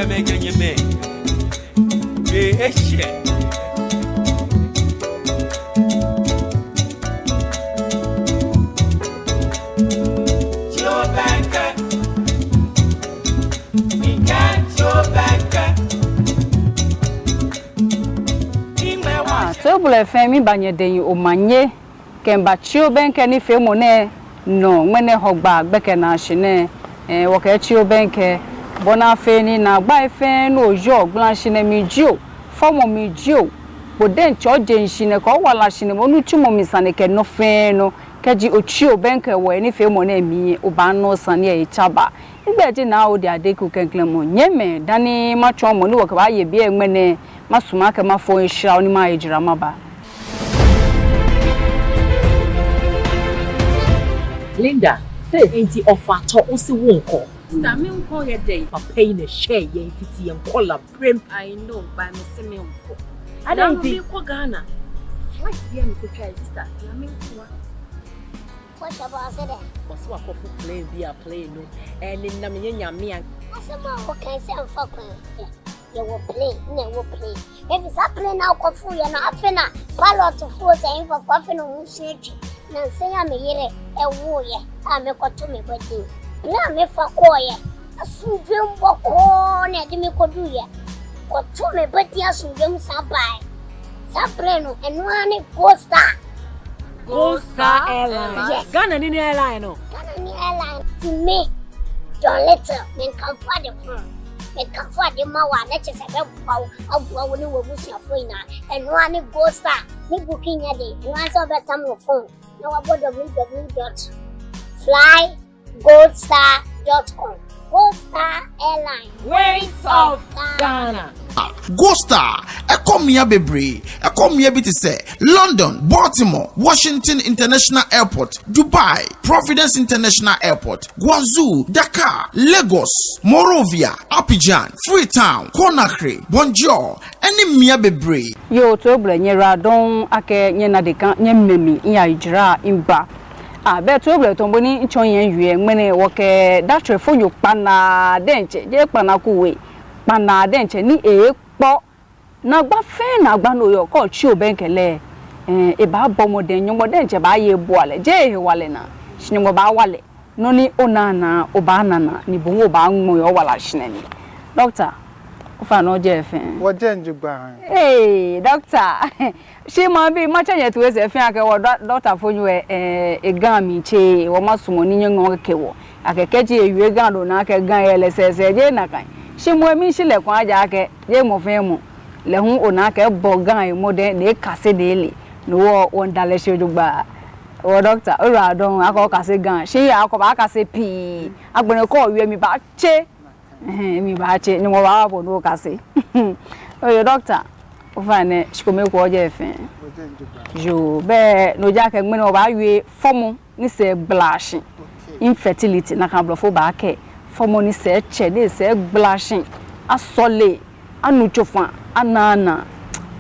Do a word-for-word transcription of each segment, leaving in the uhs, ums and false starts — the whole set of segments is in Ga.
Mɛkɛ nyɛmɛi. Be eshɛ. Tsi obɛŋkɛ. Mikɛɛ tsi obɛŋkɛ. Ah, toibolɔi fɛɛ, miiba nyɛdɛŋ omanye kɛmiiba Tsi Obɛŋkɛ nifeemɔ nɛɛ nɔ ŋmɛnɛ Hɔgbaa gbɛkɛnaashi nɛɛ. Eh, wɔkɛɛ tsi obɛŋkɛ bɔ ni afee ni naagbai fɛɛ ni oyɔɔ gbalashihilɛ mli jio, fɔmɔ mli jio, bo diɛŋtsɛ ojeŋ shihilɛ kɛ owala shihilɛ, bo nitsumɔ mli sane kɛ nɔ fɛɛ nɔ. Kɛji otsi obɛŋkɛ wɔ nifeemɔ nɛɛ mli, obaana sane lɛ etsaba. Migbɛi ji Naa Odi Adeku Klɛŋklɛŋ Mɔ. Nyɛmɛi, dani matsɔɔ mɔ ni wɔkɛbaaye biɛ ŋmɛnɛ, masumɔ akɛ mafo eshra ni maye jara maba. Linda, enti ɔfa tɔ osi wo ŋkɔ. Sista, miŋkɔ yɛ dɛŋ. Papa yi na eshɛ yɛ fiti yɛ ŋkɔ la brem. I know, but mese miŋkɔ. Adɛn nti? Miikɔ Ghana. Flight bi a mikotwa yɛ, sista, na miŋkɔ. What about that? Wɔse wɔakɔfo plane bi a plane no, ɛnenam yɛ Nyame a. Asɛm a wɔkae sɛ mfa kwan. Yɛwɔ plane, na ɛwɔ plane. Ebi saa plane na akɔfo yɛ no, afei na pilot fo sɛ mfa kɔ, afei na wɔn hyɛ akyi. Na nsɛn a me yere ɛwoeɛ a mekɔto me ba din. Plane a mefa kɔeɛ, asomdwoe mu bɔkɔɔ na ɛde me kɔduiɛ. Kɔto me ba din asomdwoe mu san baeɛ. Saa plane no, ɛno ara ne Gold Star. Gold Star Airline. Yes. Ghana ni ne airline no. Ghana ni airline. Ti me, Don Little, menkamfo ade fo. Menkamfo ade ma wo a, na kyerɛ sɛ ɛbɛboa wo, aboa wo ne w'abusuafoɔ nyinaa. Ɛno ara ne Gold Star. Ne booking nyɛ den. Ɛno ara sɛ wobɛtam wo phone na wabɔ w w w dot fly gold star dot com. Gold Star Airline. Wings of Ghana. Gold Star, ɛkɔ mmeaeɛ bebree. Ɛkɔ mmeaeɛ bi te sɛ London, Baltimore, Washington International Airport, Dubai, Providence International Airport, Guangzhou, Dakar, Lagos, Monrovia, Abidjan, Freetown, Conakry, Banjul, ɛne mmeaeɛ bebree. Yoo, toibolɔi, nyɛyiwaladɔŋŋ akɛ nyɛna deka, nyɛmɛ mi, miyaye jara miba. Ah, bɛ toibolɔi, tamɔ bɔ ni mitsɔɔ nyɛ miwie ŋmɛnɛ, wɔkɛ datrɛfonyo kpanaa diɛŋtsɛ, jeee kpanaa ko wɛ, kpanaa diɛŋtsɛ ni ekpɔ. Naagba fɛɛ naagba ni oyɔɔ, kɛ otsi obɛŋkɛ lɛ, eh, ebaabɔ mɔdɛŋ, Nyɔŋmɔ diɛŋtsɛ baaye ebua lɛ, jeee ehewalɛ naa, shi Nyɔŋmɔ baawa lɛ. Nɔ ni onaaa naa, obaana naa, ni bo hu obaaŋmɔ yɛ owala shihilɛ mli. Doctor, ofainɛ ojɛ fɛɛ? Wɔjɛ jogbaŋŋ. Hey, doctor. Shi mabi, matsɛ nyɛtoi sɛɛ fɛɛ akɛ wɔ do-, doctorfonyo lɛ, eh, eGa mli tse, wɔmasumɔ ni nyɛŋɔ kɛkɛ wɔ. Akɛ kɛji ewie Ga lɛ ona akɛ Ga yɛ lɛ sɛɛsɛɛ, jeee nakai. Shi moŋ mishi lɛ kwraa ejaakɛ jeee mɔ fɛɛ mɔ lɛ hu ona akɛ ebɔ Ga he mɔdɛŋ ni ekase ni ele. No hewɔ wɔmiida lɛ shi jogbaŋŋ. Wɔ doctor, oyiwaladɔŋŋ akɛ okase Ga. Shi akɛ obaakase pii. Agbɛnɛ kɛ owie mli baatse. Ɛhɛɛ, mli baatse, Nyɔŋmɔ baawa bo ni okase. Oye, doctor, ofainɛ, shikome ekoŋŋ, ojɛ fɛɛ? Yoo, bɛ no ji akɛ ŋmɛnɛ wɔbaawie fɔmɔ ni sɛɛ gbala shi. Okay. Infertility, nakai blɔfo baakɛɛ. Fɔmɔ ni sɛɛ tsɛ, ni sɛɛ gbala shi. Asɔle, anu tsofa, anaaa naa.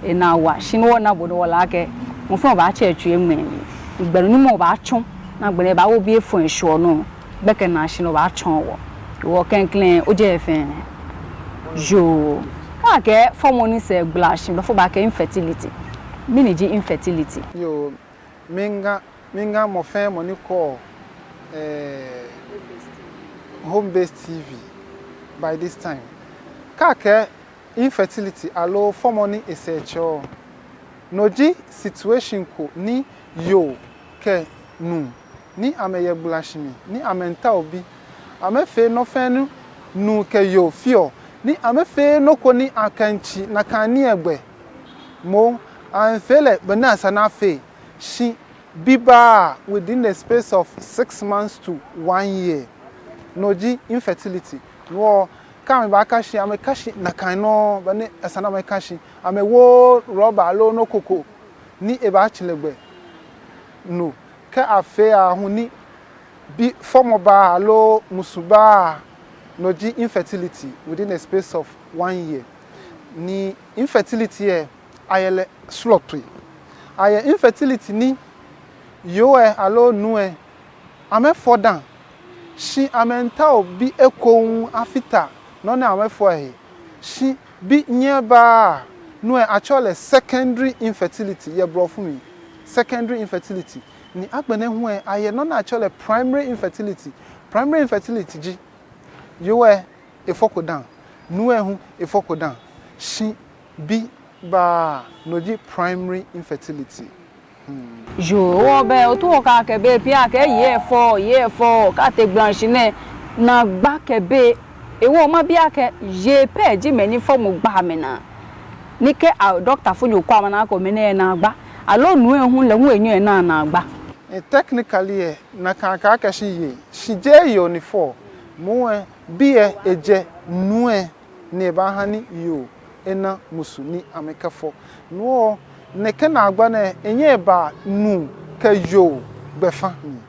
Enaa wa, shi ni wɔna bo ni wɔle akɛ mɔ fɛɛ mɔ baatsɛ etsui eŋmɛ mli. Gbɛ nɔ ni mɔ baatsɔ, ni agbɛnɛ ebaawo bi efɔŋ eshwɛ onɔ. Gbɛkɛnaashi nɔ baatsɔɔ wɔ. Wɔ klɛŋklɛŋ, ojɛ fɛɛ? Yoo. Kɛ akɛɛ fɔmɔ ni sɛɛ gbala shi, blɔfo baakɛɛ infertility. Mɛni ji infertility? Yoo, miiŋa, miiŋa mɔ fɛɛ mɔ ni kwɛɔ, eh, Home Base T V by this time. Kɛ akɛɛ infertility aloo fɔmɔ ni esɛɛ tsɛɔ, no ji situation ko ni yoo kɛ nuu ni amɛyɛ gbala shi mli ni amɛmiitao bi. Amɛfee nɔ fɛɛ nɔ ni nuu kɛ yoo feɔ, ni amɛfeee nɔ ko ni akɛmiitsi nakai nii lɛ gbɛ. Moŋ amɛfee lɛ bɔ ni esa ni afee, shi bi baaa within the space of six months to one year. No ji infertility. No hewɔ kɛ amɛbaaka shi, amɛka shi nakai nɔŋŋ, bɔ ni esa ni amɛka shi. Amɛwooo rɔba aloo nɔ ko ko ni ebaatsĩ lɛ gbɛ. No, kɛ afee aahu ni bi fɔmɔ baaa aloo musu baaa, no ji infertility within a space of one year. Ni infertility lɛ, ayɛ lɛ srɔtoi. Ayɛ infertility ni yoo lɛ aloo nuu lɛ, amɛfɔ dã, shi amɛmiitao bi ekoŋŋ afata nɔ ni amɛfɔ lɛ he. Shi bi nyɛɛɛ baaa, no lɛ atsɛɔ lɛ secondary infertility yɛ Blɔfo mli. Secondary infertility. Ni agbɛnɛ hu lɛ, ayɛ nɔ ni atsɛɔ lɛ primary infertility. Primary infertility ji, yoo lɛ efɔko dã, nuu lɛ hu efɔko dã, shi bi baaa, no ji primary infertility. Hmm. Yoo, wɔbɛ, otu wɔ akɛ bei pii akɛ yei efɔ, yei efɔ, kɛtee gbalashihilɛ, naagba kɛ bei. Hewɔ mabi akɛ, yei pɛ ji mɛi ni fɔmɔ gbaa amɛnaa? Ni kɛ a, dɔktafonyo kwɛ amɛ, ana akɛ mɛnɛ yɛ naagba, aloo nuu lɛ hu lɛ hu enyɛɔ enaa naagba? Eh, technically lɛ, nakai akɛɛ akɛshi yei, shi jeee yoo ni fɔ. Moŋ lɛ, bi lɛ ejɛ nuu lɛ ni ebaaha ni yoo lɛ ana musu ni amɛkɛfɔ. No hewɔ nɛkɛ naagba nɛɛ, enyɛɔ ebaa nuu kɛ yoo gbɛfaŋ mli.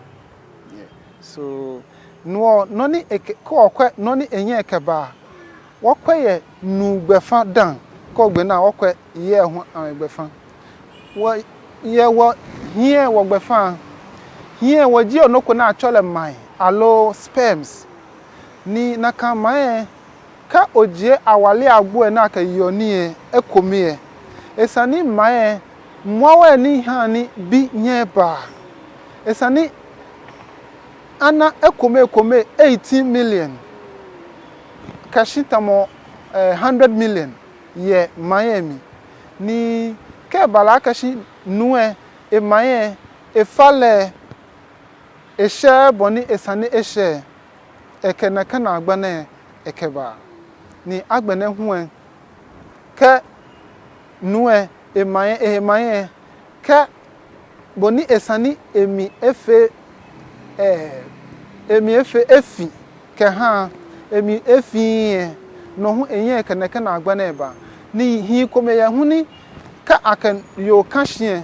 Yeah. So, no hewɔ nɔ ni ekɛ, kɛ wɔkwɛ nɔ ni enyɛɔ ekɛbaa, wɔkwɛ yɛ nuu gbɛfaŋ dã, kɛ wɔgbe naa wɔkwɛ yei hu amɛgbɛfaŋ. Wɔyɛ wɔhii lɛ wɔgbɛfaŋ. Hii lɛ wɔjieɔ nɔ ko ni atsɛɔ lɛ mai, aloo sperms. Ni nakai mai lɛ, kɛ ojie awale agbo lɛ ni akɛyeɔ nii lɛ, ekome lɛ, esa ni mai lɛ, muawai ni haa ni bi nyɛɛɛ baa, esa ni ana ekome ekome eighteen million kɛshi tamɔ, eh, hundred million yɛ mai lɛ mli. Ni kɛ eba lɛ akɛshi nuu lɛ, emai lɛ, efalɛ, eshɛɛɛ bɔ ni esa ni eshɛ, ekɛ nɛkɛ naagba nɛɛ ekɛbaa. Ni agbɛnɛ hu lɛ, kɛ nuu lɛ, emai lɛ, ehe mai lɛ, kɛ bɔ ni esa ni emli efee, eh, emli efee efi kɛha, emli efiii lɛ, no hu enyɛɔ ekɛ nɛkɛ naagba nɛɛ baa. Ni hii komɛi yɛ hu ni kɛ akɛ yoo ka shi lɛ,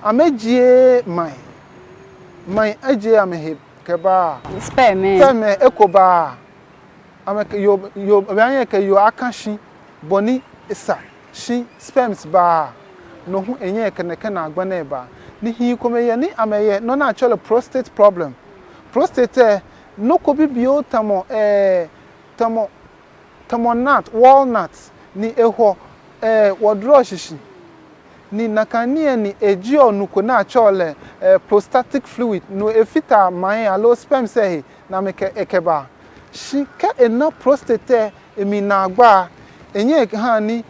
amɛjieee mai, mai ejieee amɛhe kɛbaaa. Sperm lɛ. Sperm lɛ eko baaa. Amɛkɛ yoo, yoo, ebaanyɛ ekɛ yoo aka shi bɔ ni esa, shi sperms baaa. No hu enyɛɔ ekɛ nɛkɛ naagba nɛɛ baa. Ni hii komɛi yɛ ni amɛyɛ nɔ ni atsɛɔ lɛ prostate problem. Prostate lɛ, nɔ ko bibioo tamɔ, eh, tamɔ, tamɔ nut, walnut, ni ehɔ, eh, wɔdrɔ shishi. Ni nakai nii lɛ ni ejieɔ nu ko ni atsɛɔ lɛ, eh, prostatic fluid, no efitaa mai lɛ aloo sperms lɛ he, ni amɛkɛ, ekɛbaa. Shi kɛ ena prostate lɛ emli naagba, enyɛɔ ehaa ni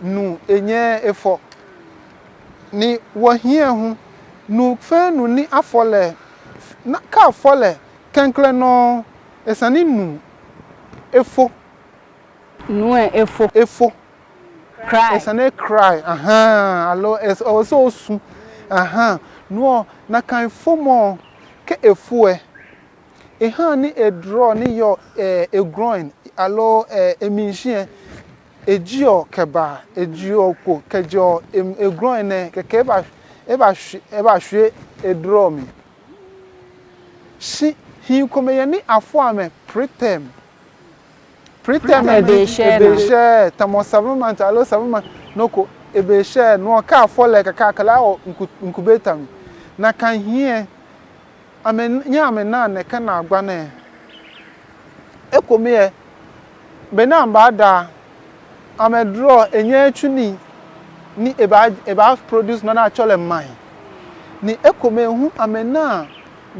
nu enyɛɛɛ efɔ. Ni wɔhii lɛ hu, nuu fɛɛ nuu ni afɔ lɛ, na, kɛ afɔ lɛ klɛŋklɛŋ nɔŋŋ, esa ni nu efo. Nu lɛ efo. Efo. Cry. Esa ni e-cry, ahaa, aloo es-, esa ni osu, ahaa. No hewɔ nakai fomɔ lɛ, kɛ efo lɛ, ehaa ni edrɔ ni yɔɔ, eh, egroin, aloo, eh, emiishɛɛ, ejieɔ kɛbaa, ejieɔ kpo kɛjɛɔ em-, egroin lɛ, kɛkɛ eba, eba shwie, eba shwie edrɔ mli. Shi hii komɛi yɛ ni afɔ amɛ preterm. Preterm lɛ, ebe shɛɛɛ, ebe shɛɛɛ, tamɔ seven months aloo seven months, nɔ ko, ebe shɛɛɛ, no hewɔ kɛ afɔ lɛ kɛkɛ akɛ lɛ awo incu-, incubator mli. Nakai hii lɛ, amɛnyɛɔ amɛnaa nɛkɛ naagba nɛɛ. Ekomɛi lɛ, be ni amɛbaada, amɛdrɔ lɛ enyɛɛɛ etsu nii, ni ebaa, ebaa produce nɔ ni atsɛɔ lɛ mai. Ni ekomɛi hu amɛnaa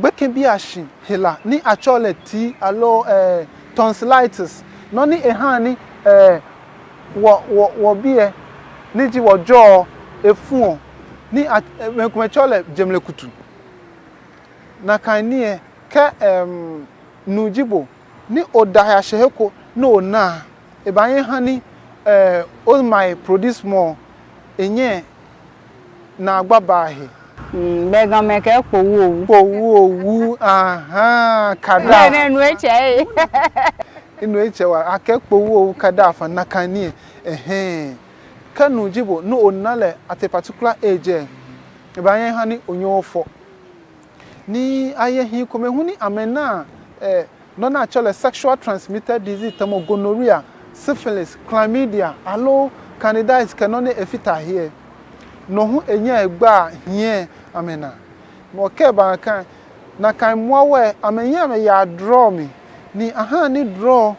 gbekɛbiiashi hela ni atsɛɔ lɛ tii aloo, eh, tonsillitis. Nɔ ni ehaa ni, eh, wɔ, wɔ, wɔbii lɛ, ni ji wɔjwɛi lɛ efuɔ, ni a, eh, mɛi komɛi tsɛɔ lɛ jemlekutu. Nakai nii lɛ, kɛ, em, nuu ji bo, ni oda he yashɛ he ko, ni ona, ebaanyɛ eha ni, eh, omai produce mɔ, enyɛɔ naagba baa he. Mm, bɛ Gamɛi kɛɛ kpowuowu. Kpowuowu, ahaa, kada. Nɛ, nɛ, nu etsɛ ee. Enu etsɛ waa, akɛɛ kpowuowu kada afa nakai nii lɛ, ɛhɛɛ. Kɛ nuu ji bo, ni ona lɛ at a particular age lɛ, ebaanyɛ eha ni onyɛ ofɔ. Ni ayɛ hii komɛi hu ni amɛnaa, eh, nɔ ni atsɛɔ lɛ sexual transmitted disease, tamɔ gonorrhea, syphilis, chlamydia, aloo candidiasis kɛ nɔ ni efitaa he lɛ. No hu enyɛɔ egbaa hii lɛ amɛnaa. Mɔ kɛ baaka, nakai muawai lɛ, amɛnyɛɔ amɛyaa drɔ mli, ni ahaa ni drɔ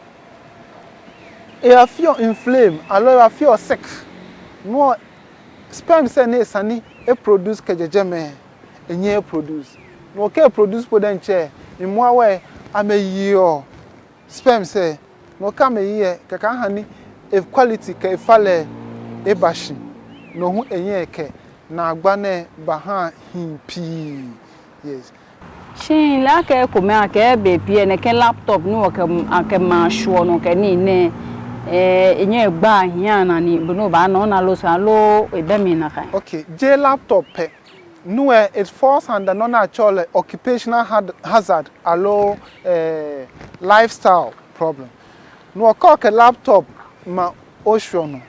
Eyafeɔ inflame aloo eyafeɔ sick. No hewɔ sperms lɛ ni esa ni e-produce kɛjɛ jɛmɛ lɛ, enyɛɛɛ e-produce. No hewɔ kɛ e-produce po diɛŋtsɛ, mmoawai amɛyeɔ sperms lɛ. No hewɔ kɛ amɛye lɛ, kɛkɛ aha ni e-quality kɛ efalɛ eba shi. No hu enyɛɔ ekɛ naagba nɛɛ bahaa hii pii. Yes. Shi lɛ akɛ ekomɛi akɛ bei pii lɛ nɛkɛ laptop ni wɔkɛ, akɛmaa shwuɔ nɔ kɛ nii nɛɛ, eh, enyɛɔ egbaa hii anaa ni bo ni obaana ona loo sa loo ebɛ mli nakai. Okay, jeee laptop pɛ. No hewɔ it falls under nɔ ni atsɛɔ lɛ occupational haz-, hazard aloo, eh, lifestyle problem. No hewɔ kɛ okɛ laptop ma oshwuɔ nɔ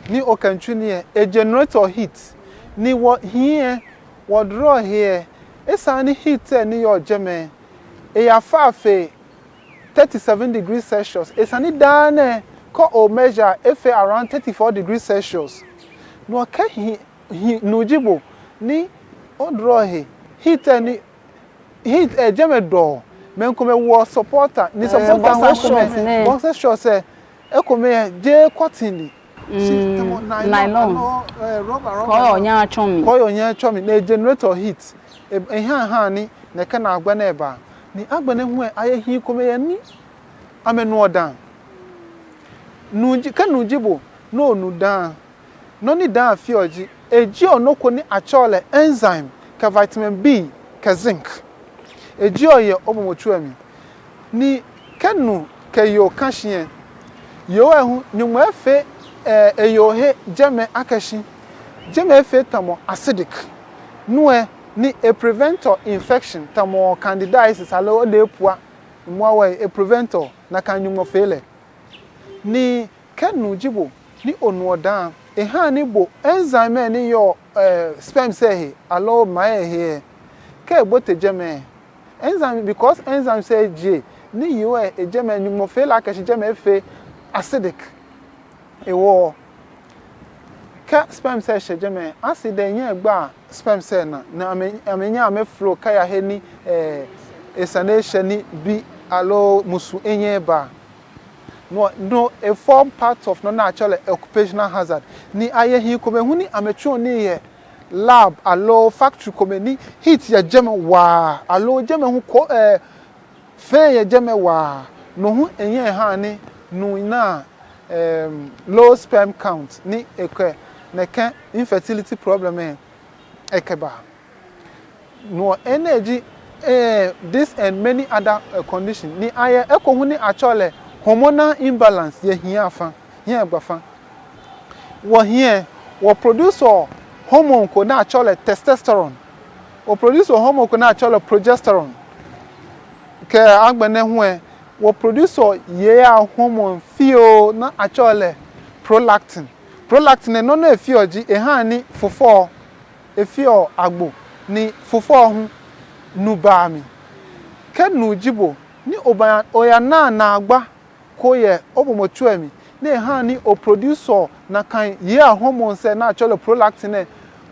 ni okɛmiitsu nii lɛ, e-generate-ɔ heat. Ni wɔhii lɛ, wɔdrɔɔ he lɛ, esaaa ni heat lɛ ni yɔɔ jɛmɛ lɛ, eyafa fe thirty-seven degrees Celsius. Esa ni daa nɛɛ kɛ o-measure efee around thirty-four degrees Celsius. No hewɔ kɛ hii, hii, nuu ji bo ni odrɔɔ he, heat lɛ ni heat lɛ jɛmɛ dɔɔ. Mɛi komɛi woɔ supporter, ni eh, supporter boxer shorts nɛɛ. Boxer shorts lɛ, ekomɛi lɛ jeee cotton ni. Shi mm, tamɔ nylon, nylon. Aloo, eh, rubber, rubber. Kɔɔyɔɔ nyɛɛɛ atsɔ mli. Kɔɔyɔɔ nyɛɛɛ atsɔ mli. Ni e-generate-ɔ heat. E, ehaa, haa ni nɛkɛ naagba nɛɛ baa. Ni agbɛnɛ hu lɛ, ayɛ hii komɛi yɛ ni amɛnuɔ daa. Nuu ji, kɛ nuu ji bo, ni onu daa. Nɔ ni daa feɔ ji, ejieɔ nɔ ko ni atsɛɔ lɛ enzyme, kɛ vitamin B, kɛ zinc. Ejieɔ yɛ ogbɔmɔtso lɛ mli. Ni kɛ nuu kɛ yoo ka shi lɛ, yoo lɛ hu, Nyɔŋmɔ efee, eh, eyoo he jɛmɛ akɛ shi jɛmɛ efee tamɔ acidic. No hewɔ ni e-prevent-ɔ infection, tamɔ candidiasis aloo odeepua, mmoawai, e-prevent-ɔ, nakai Nyɔŋmɔ fee lɛ. Ni kɛ nuu ji bo ni onuɔ daa, ehaa ni bo enzyme lɛ ni yɔɔ, eh, sperms lɛ he aloo male lɛ he lɛ, kɛ ebote jɛmɛ lɛ, enzyme, because enzyme lɛ ejie, ni yoo lɛ, ejɛmɛ Nyɔŋmɔ fee lɛ akɛ shi jɛmɛ efee acidic. Hewɔ kɛ sperms lɛ shɛ jɛmɛ lɛ, acid lɛ nyɛɔ egbaa sperms lɛ naa, ni amɛ, amɛnyɛɔ amɛ-flow kɛya he ni, eh, esa ni eshɛ ni bi aloo musu anyɛ aba. No, no, e-form part of nɔ ni atsɛɔ lɛ occupational hazard. Ni ayɛ hii komɛi hu ni amɛtsuɔ nii yɛ lab aloo factory komɛi ni heat yɛ jɛmɛ waa, aloo jɛmɛ hu ko, eh, fɛi yɛ jɛmɛ waa. No hu enyɛɔ ehaa ni nuu naa, em, low sperm count ni ekɛ nɛkɛ infertility problem lɛ ekɛbaa. No hewɔ enɛ ji, eh, this and many other, eh, condition. Ni ayɛ eko hu ni atsɛɔ lɛ hormonal imbalance yɛ hii afã, hii agbafã. Wɔhii lɛ, wɔ-produce-ɔ hormone ko ni atsɛɔ lɛ testosterone. Wɔ-produce-ɔ hormone ko ni atsɛɔ lɛ progesterone. Kɛ agbɛnɛ hu lɛ, wɔ-produce-ɔ yei a-hormone fioo ni atsɛɔ lɛ prolactin. Prolactin lɛ nɔ ni efeɔ ji, ehaa ni fufɔ efeɔ agbo, ni fufɔ hu nu baa mli. Kɛ nuu ji bo ni oba, oyanaa naagba ko yɛ ogbɔmɔtso lɛ mli, ni ehaa ni o-produce-ɔ nakai yei a-hormones lɛ ni atsɛɔ lɛ prolactin lɛ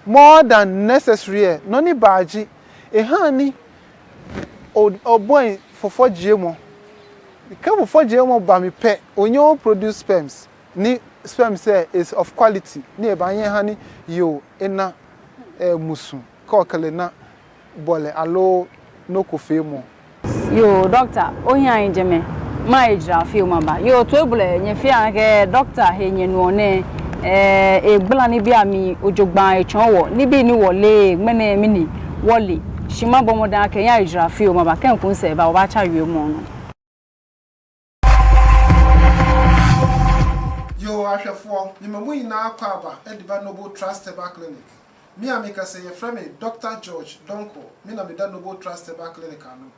more than necessary lɛ, nɔ ni baa ji, ehaa ni o, obɔi fufɔjiemɔ. Kɛ fufɔjiemɔ ba mli pɛ, onyɛŋ o-produce sperms, ni sperms lɛ is of quality, ni ebaanyɛ eha ni yoo ena, eh, musu, kɛ okɛ lɛ na bɔlɛ aloo nɔ ko feemɔ. Yoo, doctor, ohiɛ ahi jɛmɛ, maye jara fioo maba. Yoo, toibolɔi, nyɛfea akɛ doctor he nyɛnuɔ nɛɛ, eh, egbala nibii amli jogbaŋŋ etsɔɔ wɔ, nibii ni wɔleee, ŋmɛnɛ mli ni wɔle. Shi mabɔ mɔdɛŋ akɛ miyaye jara fioo maba, kɛ miku misɛɛ ba, wɔbaatsa wiemɔ nɔ. Yoo, ahwɛfoɔ, nyɛmɛi nyinaa akwaaba, ɛde ba Noble Trust Herbal Clinic. Me a mekasa yi, yɛfrɛ me Doctor George Donkor, me na meda Noble Trust Herbal Clinic ano.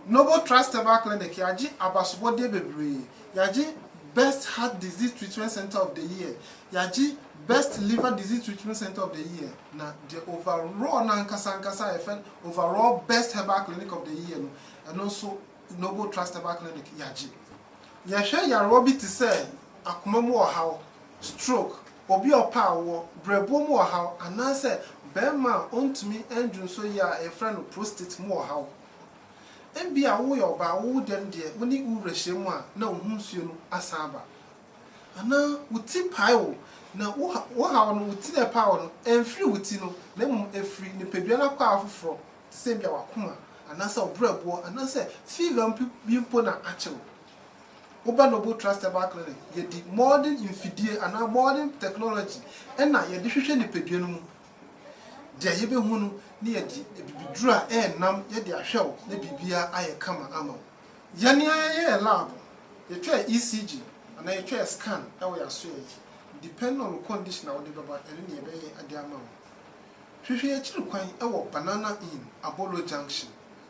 Noble Trust Herbal Clinic, yɛagye abasobɔdeɛ bebree. Yɛagye best heart disease treatment center of the year. Yɛagye best liver disease treatment center of the year. Na the overall no ankasa ankasa a yɛfrɛ no overall best herbal clinic of the year no, ɛno nso Noble Trust Herbal Clinic yɛagye. Yɛhwɛ yareɛ bi te sɛ akoma mu ɔhaw, stroke, obi a ɔpɛ awoɔ, brɛboɔ mu ɔhaw, anaasɛ barima a ɔntumi nnwonsɔ yie a yɛfrɛ no prostate mu ɔhaw. Ebia woyɛ ɔbaa, wo dɛm deɛ, wo ne wo wura hyia mu a, na wo ho nsuo no asan aba. Anaa wo ti pae wo, na woha-, wohaw no, wo ti na ɛpae wo no, ɛmfiri wo ti no, na mmom ɛfiri nipadua no akwaa foforɔ, te sɛ ebia w'akoma, anaasɛ wo berɛboɔ, anaasɛ fever mpo, bi mpo na akye wo. Woba Noble Trust Herbal Clinic, yɛde modern mfidie anaa modern technology ɛna yɛde hwehwɛ nipadua no mu. Deɛ yɛbɛhu no, ne yɛde abibiduro a ɛyɛ nam yɛde ahwɛ wo na biribiara ayɛ kama ama wo. Yɛne ara yɛyɛ lab, yɛtwa E C G, anaa yɛtwa scan wɔ yɛn asoɛeɛ yi. Depending on condition a wode bɛba, ɛno na yɛbɛyɛ ade ama wo. Hwehwɛ yɛn akyiri kwan wɔ Banana Inn, Abolo Junction.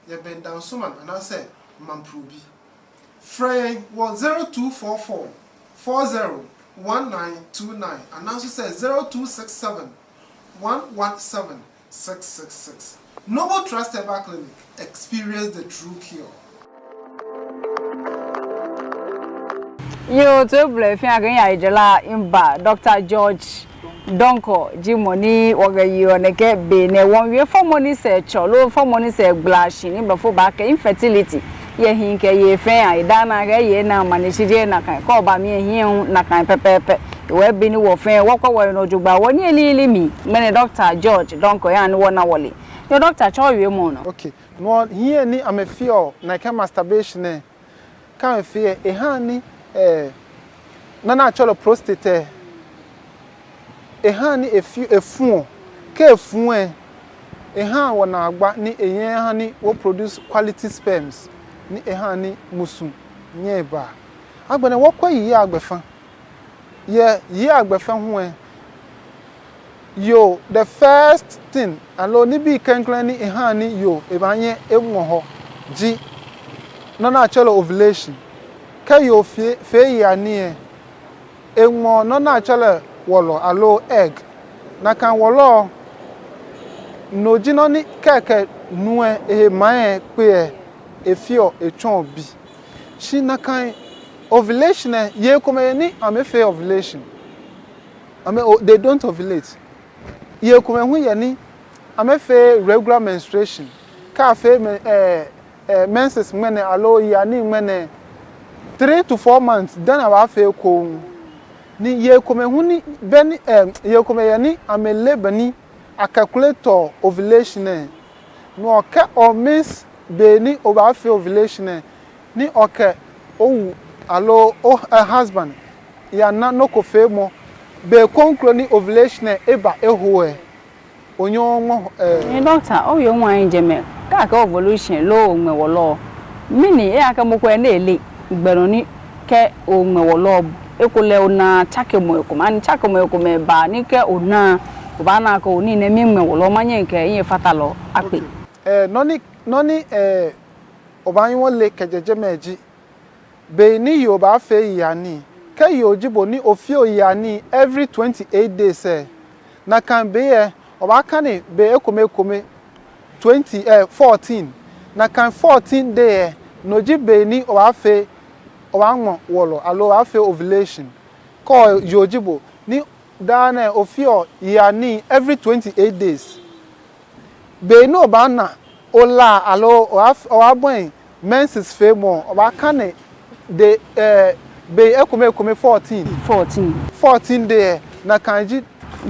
Yɛbɛn Dansoman anaasɛ Mamprobi. Frɛ yɛn wɔ zero two four four, four zero, one nine two nine anaasɛ sɛ zero two six seven, one one seven, six six six. Noble Trust Herbal Clinic, experience the true cure. Yoo, toibolɔi fɛɛ, akɛ miiya ejɛla mba, Doctor George Donkor ji mɔ ni wɔkɛyeɔ nɛkɛ be nɛɛ. Wɔmiiwie fɔmɔ ni sɛɛ tsɔ loo fɔmɔ ni sɛɛ gbala shi ni blɔfo baakɛɛ infertility yɛ hii kɛ yei fɛɛ ahe. Daa nɛɛ akɛ yei naa amane shi jeee nakai. Kɛ oba mli lɛ, ehiii nakai pɛpɛɛpɛ. Hewɔ be ni wɔ fɛɛ wɔkwɛ wɔhe nɔ jogbaŋŋ, wɔnyiɛ lilii mli. Ŋmɛnɛ Doctor George Donkor yaa ni wɔna wɔle. Yoo, Doctor, tsɔɔ wiemɔ nɔ. Okay. Nɔ hewɔ ni amɛfeɔ nɛkɛ masturbation lɛ, kɛ amɛfee lɛ, ehaa ni, eh, nɔ ni atsɛɔ lɛ prostate lɛ, ehaa ni efi-, efuɔ. Kɛ efu lɛ, ehaa wɔnaa gba ni enyɛɛɛ eha ni wɔ produce quality sperms, ni ehaa ni musu nyɛɛɛ ebaa. Agbɛnɛ wɔkwɛ yei agbɛfaŋ. Yɛ yei agbɛfaŋ hu lɛ, yoo, the first thing, aloo nibii klɛŋklɛŋ ni ehaa ni yoo ebaanyɛ eŋɔ hɔ ji nɔ ni atsɛɔ lɛ ovulation. Kɛ yoo fee, fee yei anii lɛ, eŋɔɔ nɔ ni atsɛɔ lɛ wɔlɔ aloo egg. Nakai wɔlɔ lɛ, no ji nɔ ni kɛ ekɛ nu lɛ, ehe mai lɛ kpe lɛ, efeɔ, etsɔɔ bi. Shi nakai ovulation lɛ, yei komɛi yɛ ni amɛfeee ovulation. Amɛ, o, they don't ovulate. Yei komɛi hu yɛ ni amɛfeee regular menstruation. Kɛ afee me-, eh, eh, menses ŋmɛnɛ aloo yei anii ŋmɛnɛ, three to four months dani abaafee ekoŋŋ. Ni yei komɛi hu ni, be ni, eh, yei komɛi yɛ ni amɛleee be ni a-calculate-ɔ ovulation lɛ. No hewɔ kɛ o-miss be ni obaafee ovulation lɛ, ni okɛ owu aloo o, eh, husband yana nɔ ko feemɔ be kroko ni ovulation lɛ eba eho lɛ, onyɛŋ oŋɔ, eh. Ni doctor, owie ŋwanejee mɛi, kɛ akɛɛ ovulation loo oŋmɛ wɔlɔ, mɛni, ejaakɛ mɔ ko yɛ ni eleee gbɛ nɔ ni kɛ oŋmɛ wɔlɔ, ekolɛ onaa tsakemɔi komɛi, ani tsakemɔi komɛi baa ni kɛ onaa, obaana akɛ oo, nii nɛɛ miŋmɛ wɔlɔ, manyɛ mikɛ miyifatalɔ akpe. Okay. Eh, nɔ ni, nɔ ni, eh, obaanyɛ ole kɛjɛ jɛmɛ ji, be ni yoo baafee yei anii. Kɛ yoo ji bo ni ofeɔ yei anii every twenty-eight days lɛ, nakai be lɛ, obaakane be ekomekome twenty, eh, fourteen. Nakai fourteen day lɛ, no ji be ni obaafee, obaaŋmɛ wɔlɔ, aloo obaafee ovulation. Kɛ yoo ji bo ni daa nɛɛ ofeɔ yei anii every twenty-eight days, be ni obaana ola aloo obaaf-, obaabɔi menses feemɔ, obaakane the, eh, be ekomekome fourteen. Fourteen. Fourteen day lɛ, nakai ji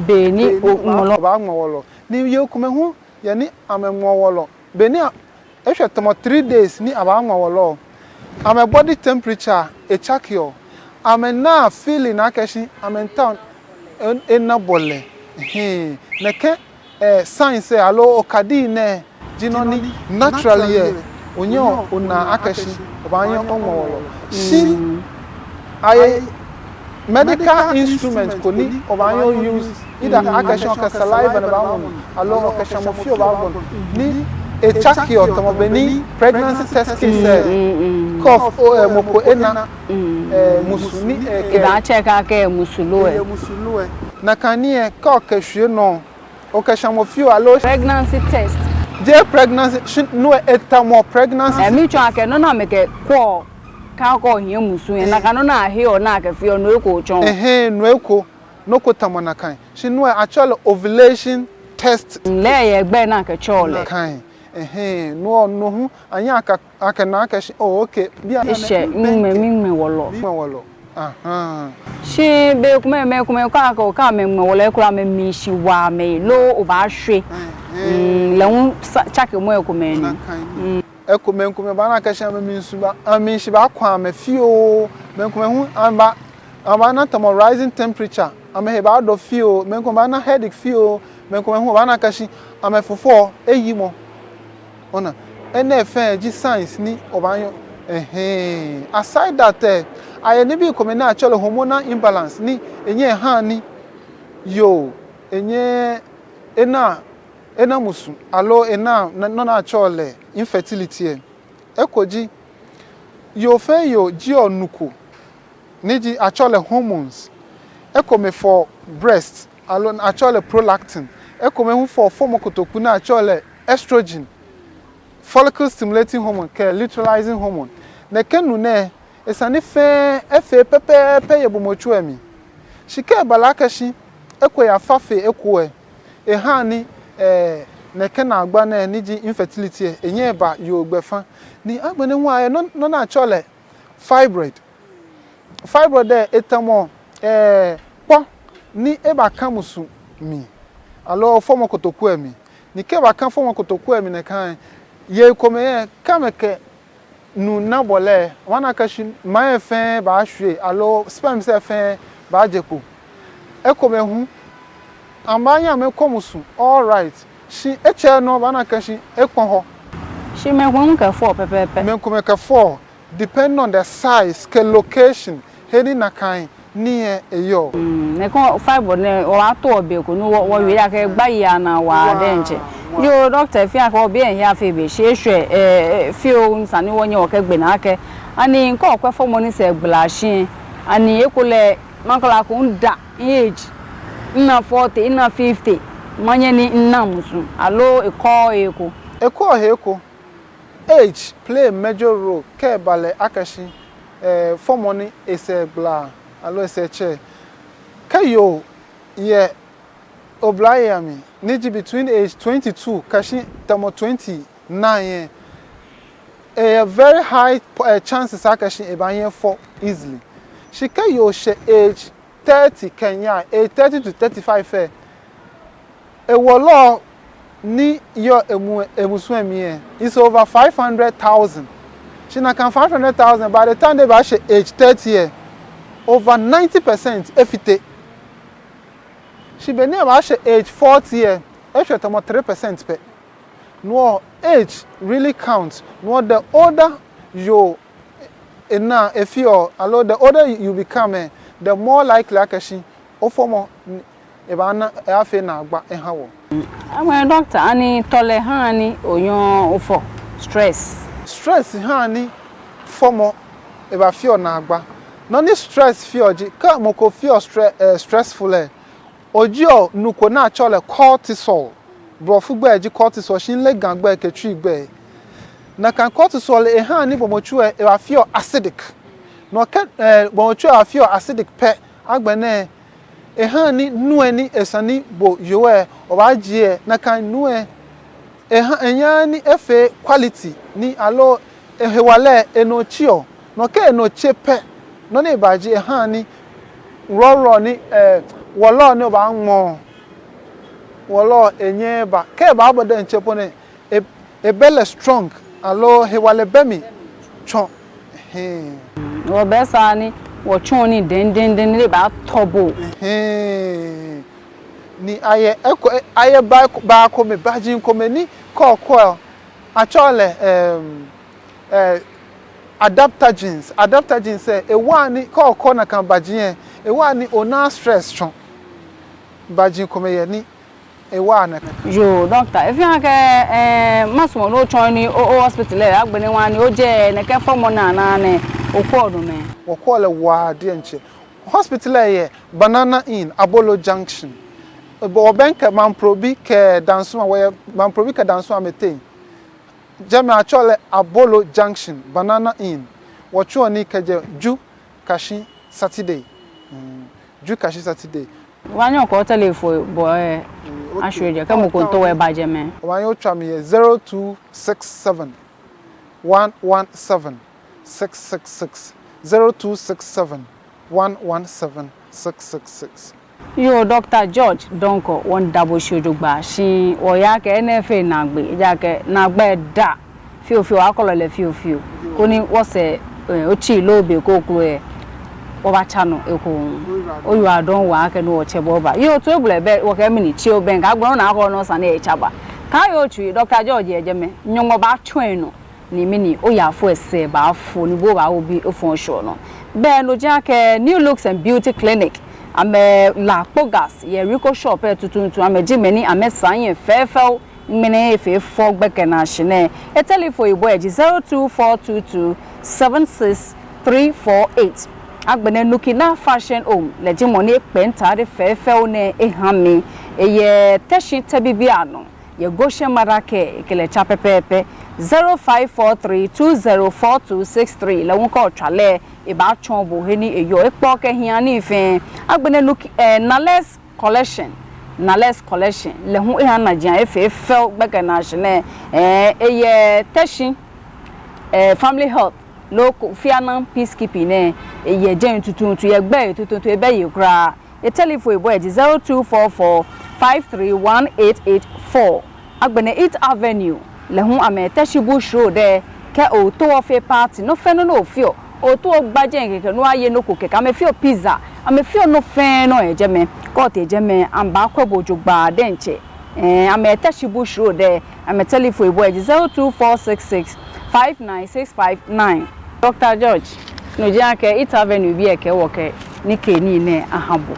be ni oŋmɛɔ wɔlɔ. Obaaŋmɛ wɔlɔ. Ni yei komɛi hu yɛ ni amɛŋmɛɔ wɔlɔ. Be ni a-, eshwɛ tamɔ three days ni abaaŋmɛ wɔlɔ, amɛ body temperature etsakeɔ. Amɛnaa feeling akɛ shi amɛmiitao en-, ena bɔlɛ. Ɛhɛɛ. Nɛkɛ, eh, signs lɛ aloo okadii nɛɛ ji nɔ ni naturally lɛ, onyɛɔ onaa akɛ shi obaanyɛ oŋmɛ wɔlɔ. Shi ayɛ medical instrument ko ni obaanyɛ o-use, either akɛ shi okɛ saliva ni baaŋɔ mli, aloo okɛ shamɔ fioo baaŋɔ mli, ni etsakeɔ tamɔ bɔ ni pregnancy test kits lɛ, kɛ o-, eh, mɔ ko ena, eh, musu ni, eh, kɛ ebaa-check akɛ musu lo lɛ. Nakai nii lɛ, kɛ okɛshwie nɔ, okɛ shamɔ fioo aloo pregnancy test. Jeee pregnancy, shi no lɛ etamɔ pregnancy. Eh, miitsɔɔ akɛ nɔ ni amɛkɛkwɛɔ kɛ akɛɛ ohiɛ musu lɛ, nakai nɔ ni aheɔ ni akɛfeɔ, no eko otsɔɔ. Ɛhɛɛ, no eko, nɔ ko tamɔ nakai. Shi no lɛ atsɛɔ lɛ ovulation test. Lɛ yɛ gbɛi ni akɛtsɛɔ lɛ. Nakai. Ɛhɛɛ, no lɛ, no hu, anyɛ aka-, akɛna akɛ shi, oh, okay, bianɛ eshɛ, miŋmɛ, miŋmɛ wɔlɔ. Miŋmɛ wɔlɔ. Ahaa. Shi bei komɛi, mɛi komɛi kɛɛ akɛ okɛ amɛ ŋmɛ wala lɛ kulɛ amɛmiishi waa amɛhe loo obaashwe. Mm, lɛ hu tsakemɔ lɛ komɛi ni. Nakai ni. Ekomɛi, komɛi baana akɛshi amɛmiishi baa, amɛmiishi baakwa amɛ fioo. Mɛi komɛi hu amɛbaa, amɛbaana tamɔ rising temperature. Amɛhe baadɔ fioo. Mɛi komɛi baana headache fioo. Mɛi komɛi hu obaana akɛshi amɛfufɔ eyimɔ. Ona, enɛ fɛɛ ji signs ni obaanyɛ. Ɛhɛɛ. Aside that, eh, ayɛ nibii komɛi ni atsɛɔ lɛ hormonal imbalance ni enyɛ ehaa ni yoo enyɛ ena, ena musu aloo ena nɔ ni atsɛɔ lɛ infertility lɛ. Eko ji, yoo fɛɛ yoo jieɔ nu ko ni ji atsɛɔ lɛ hormones. Ekomɛi fɔɔ breast aloo atsɛɔ lɛ prolactin. Ekomɛi hu fɔɔ fɔmɔ kotoku ni atsɛɔ lɛ estrogen, follicle stimulating hormone kɛ luteinizing hormone. Nɛkɛ nu nɛɛ, esa ni fɛɛ efee pɛpɛɛpɛ yɛ gbɔmɔtso lɛ mli. Shi kɛ eba lɛ akɛshi eko yafa fe eko lɛ, ehaa ni, eh, nɛkɛ naagba nɛɛ ni ji infertility lɛ, enyɛɔ ebaa yoo gbɛfaŋ. Ni agbɛnɛ hu ayɛ nɔ, nɔ ni atsɛɔ lɛ fibroid. Fibroid lɛ etamɔ, eh, kpɔ ni ebaka musu mli aloo fɔmɔ kotoku lɛ mli. Ni kɛ ebaka fɔmɔ kotoku lɛ mli nakai lɛ, yei komɛi lɛ, kɛ amɛkɛ nu na bɔlɛ, obaana akɛshi maŋ lɛ fɛɛ baashwie aloo sperms lɛ fɛɛ baaje kpo. Ekomɛi hu, amɛbaanyɛ amɛkɔ musu, all right. Shi etsɛɛɛ nɔ obaana akɛshi ekpɔ hɔ. Shi mɛi komɛi hu kɛfɔɔ pɛpɛɛpɛ. Mɛi komɛi kɛfɔɔ, depending on the size kɛ location, he ni nakai nii lɛ eyɔɔ. Mm, nɛkɛ fibroid nɛɛ, wɔbaatao be ko ni wɔ, wɔwie akɛ gba yi ana wa diɛŋtsɛ. Yoo, doctor, efeɔ akɛ obiɛ hiɛ afee be shi eshwɛ, eh, eh, fioo ni esa ni wɔnyɛ wɔkɛgbe naa akɛ, ani kɛ okwɛ fɔmɔ ni sɛɛ gbalaa shi lɛ, ani ekolɛ maŋ ko lɛ ko mida age, mina forty, mina fifty, manyɛ ni mina musu, aloo ekɔɔɔ he ko? Ekɔɔɔ he ko. Age play major role kɛ eba lɛ akɛshi, eh, fɔmɔ ni esɛɛ gbalaa aloo esɛɛ tsɛ. Kɛ yoo yɛ oblayei amli ni ji between age twenty-two kɛshi tamɔ twenty-nine lɛ, eyɛ very high, eh, chances akɛshi ebaanyɛ efɔ easily. Shi kɛ yoo shɛ age thirty kɛyaa, age thirty to thirty-five lɛ, ewɔlɔ ni yɔɔ emu, emusu lɛ mli lɛ, is over five hundred thousand. Shi nakai five hundred thousand, by the time ni ebaashɛ age thirty lɛ, over ninety percent efite. Shi be ni ebaashɛ age forty lɛ, eshwɛ tamɔ three percent pɛ. No hewɔ age really counts. No hewɔ the older you ena efeɔ, aloo the older you become, eh, the more likely akɛshi ofɔmɔ ni ebaana, ebaafee naagba eha bo. Agbɛnɛ doctor, ani tɔlɛ haa ni onyɛɔ ofɔ, stress? Stress haa ni fɔmɔ ebafeɔ naagba. Nɔ ni stress feɔ ji, kɛ mɔ ko feɔ stre-, eh, stressful lɛ, ojieɔ nu ko ni atsɛɔ lɛ cortisol. Blɔfo gbɛi ji cortisol, shi mileee Ga gbɛi kɛ Twi gbɛi. Nakai cortisol lɛ ehaa ni gbɔmɔtso lɛ ebafeɔ acidic. No hewɔ kɛ, eh, gbɔmɔtso lɛ bafeɔ acidic pɛ, agbɛnɛ ehaa ni nu lɛ ni esa ni bo yoo lɛ obaajie lɛ, nakai nu lɛ, eha, enyaa ni efee quality ni aloo ehewalɛ lɛ enɔ tseɔ. No hewɔ kɛ enɔ tse pɛ, nɔ ni ebaaji ehaa ni rɔrɔ ni, eh, wɔlɔ ni obaaŋmɔ, wɔlɔ enyɛɛɛ eba. Kɛ eba bo diɛŋtsɛ po lɛ, e-, ebɛ lɛ strong, aloo hewalɛ bɛ mli tsɔ. Hɛɛ. Wɔbɛ esa ni wɔtsɔɔ nii dɛndɛndɛn ni ebaatɔ bo. Hɛɛ. Ni ayɛ eko, ayɛ baa, baa komɛi, baaji komɛi ni kɔkɔɔ, atsɛɔ lɛ, em, eh, adaptogens. Adaptogens lɛ, ewaa ni kɛ okɔ nakai baaji lɛ, ewaa ni onaa stress tsɔ. Baaji komɛi yɛ ni ewaa nakai. Yoo, doctor, efeɔ akɛ, eh, masumɔ ni otsɔɔ nii, o, o hospital lɛ, agbɛnɛ wa ni ojɛ nɛkɛ fɔmɔ nɛɛ naa nɛɛ, okwɛɔ no mɛi? Wɔkwɛɔ lɛ waa diɛŋtsɛ. Hospital lɛ yɛ Banana Inn, Abolo Junction. Wɔbɛŋkɛ Mamprobi kɛ Dansoman, wɔyɛ Mamprobi kɛ Dansoman amɛteŋ. Jɛmɛ atsɛɔ lɛ Abolo Junction, Banana Inn. Wɔtsuɔ nii kɛjɛ Ju kɛyashi Saturday. Mm, Ju kɛyashi Saturday. Obaanyɛ okɛ otelephone bɔ lɛ ashwie jɛi, kɛ mɔ ko miitao ebaa jɛmɛ. Obaanyɛ otswa mi yɛ zero two six seven, one one seven, six six six, zero two six seven, one one seven six six six. Yoo, Doctor George Donkor, wɔmiida bo shi jogbaŋŋ, shi wɔyakɛɛ enɛ efee naagbee, ejaakɛ naagba da fiofio, wɔkɔlɔ lɛ fiofio. Koni wɔsɛɛ, eh, otsi loo be kroko lɛ, wɔbaatsa nɔ ekoŋŋ. Oyiwaladɔŋŋ waa akɛ ni wɔtsɛ bo ba. Yoo, toibolɔ bɛ, wɔkɛɛ mɛni, tsi obɛŋkɛ, agbɛnɛ ona akɛ nɔ sane etsa ba. Kaayoo otsui, Doctor George yɛ jɛmɛ, Nyɔŋmɔ baatsɔ enɔ. Ni mɛni, oyaafo esɛɛ baafo, ni bo obaawo bi ofɔ̃ oshɔ nɔ. Bɛ no ji akɛ New Looks and Beauty Clinic, amɛla kpo gas yɛ Rico Shop lɛ tuuntu, amɛji mɛi ni amɛsaa hiɛ fɛfɛo, ŋmɛnɛ efee fɛo gbɛkɛ naashi nɛɛ. Etelefoŋ yibɔ lɛ ji zero two four two two seven six three four eight. Agbɛnɛ Nukina Fashion Home, lɛ ji mɔ ni ekpɛ mitaade fɛfɛo nɛɛ eha mi. Eyɛ Teshie Tɛbibianɔ, yɛ Goshen Mother Care, ekɛ lɛ tsa pɛpɛɛpɛ. Zero five four three two zero four two six three. Lɛ hu kɛ otswa lɛ, ebaatsɔɔ bo he ni eyɔɔ, ekpɛɔ kɛ hiɛ nii fɛɛ. Agbɛnɛ Nuki-, eh, Nales Collection, Nales Collection, lɛ hu eha najiaŋ efee fɛo gbɛkɛ naashi nɛɛ, eh, eyɛ Teshie, eh, Family Health, loo Kofi Annan Peacekeeping nɛɛ, eyɛ jɛi tuuntu, yɛ gbɛ tuuntu, ebɛ he kwraa. Etelefoŋ yibɔ lɛ ji zero two four four five three one eight eight four. Agbɛnɛ Eat Avenue, lɛ hu amɛ Teshie Bush Road lɛ, kɛ ootao ofee party, nɔ fɛɛ nɔ ni ofeɔ, ootao ogba jɛi kɛkɛ ni oye nɔ ko kɛkɛ, amɛfeɔ pizza, amɛfeɔ nɔ fɛɛ nɔ yɛ jɛmɛ, kɛ otee jɛmɛ, amɛbaakwɛ bo jogbaŋŋ diɛŋtsɛ. Eh, amɛ Teshie Bush Road lɛ, amɛtelefoŋ yibɔ lɛ ji zero two four six six five nine six five nine. Doctor George, no ji akɛ Eat Avenue bii lɛ kɛɛ wɔkɛ nikeenii nɛɛ aha bo.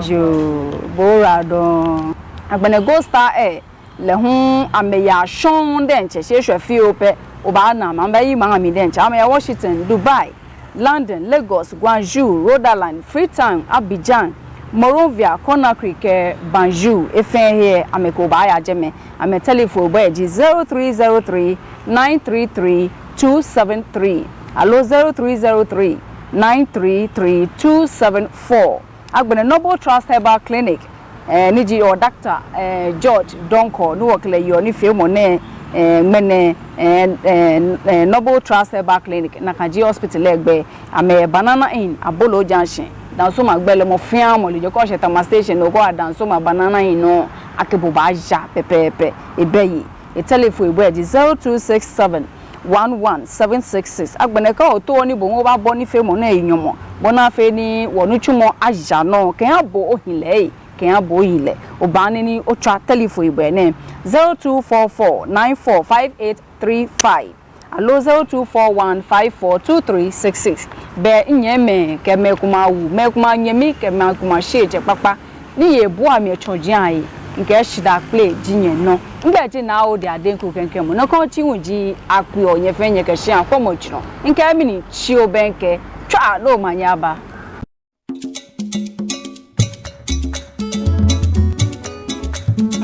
Yoo, bo oyiwaladɔŋŋ. Agbɛnɛ Gold Star Air, lɛ hu amɛyaa shɔŋŋ diɛŋtsɛ, shi eshwɛ fioo pɛ, obaana amɛ, amɛbayi maŋ lɛ mli diɛŋtsɛ, amɛyɛ Washington, Dubai, London, Lagos, Guangzhou, Rhode Island, Freetown, Abidjan, Monrovia, Conakry kɛ Banjul, he fɛɛ he amɛkɛ bo baaya jɛmɛ. Amɛtelefoŋ yibɔ lɛ ji zero three zero three nine three three two seven three aloo zero three zero three nine three three two seven four. Agbɛnɛ Noble Trust Herbal Clinic, eh, ni ji wɔ Doctor, eh, George Donkor, ni wɔkɛ lɛ yeɔ nifeemɔ nɛɛ, eh, ŋmɛnɛ, eh, eh, eh, Noble Trust Herbal Clinic, nakai ji hospital lɛ gbɛi, amɛ Banana Inn, Aboloo Junction, Dansoman gbɛ lɛ mɔ fɛɛ mɔ le jɛi, kɛ oshɛ Tema Station, okɛɛ Dansoman Banana Inn nɔ, akɛ bo baaja pɛpɛɛpɛ, ebɛ he. Etelefoŋ yibɔ lɛ ji zero two six seven one one seven six six. Agbɛnɛ kɛ ootao ni bo hu obaabɔ nifeemɔ nɛɛ he nyɔmɔ, bɔ ni afee ni wɔnitsumɔ aja nɔ, kɛha bo ohilɛ, kɛha bo ohilɛ, obaanyɛ ni otswa tɛlifon yibɔ nɛɛ, zero two four four nine four five eight three five aloo zero two four one five four two three six six. Bɛ nyɛmimɛi kɛ mɛi komɛi awu, mɛi komɛi anyɛmi kɛ mɛi komɛi ashɛ jɛi kpakpa, ni nyɛbua mi yɛ tsɔji ahe, mikɛɛ shidaa kpele ji nyɛnɔ. Migbɛi ji Naa Odi Adenku Kɛŋkɛŋ mɔ. Nɔ ko tsi hu ji akpe oo, nyɛ fɛɛ nyɛkɛ shia kɔmɔ tsi nɔ. Mikɛɛ mɛni, tsi obɛŋkɛ, tswa ni omanye aba.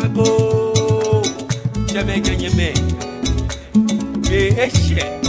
Agoo, tsɛmɛi kɛ nyɛmɛi, be eshɛ.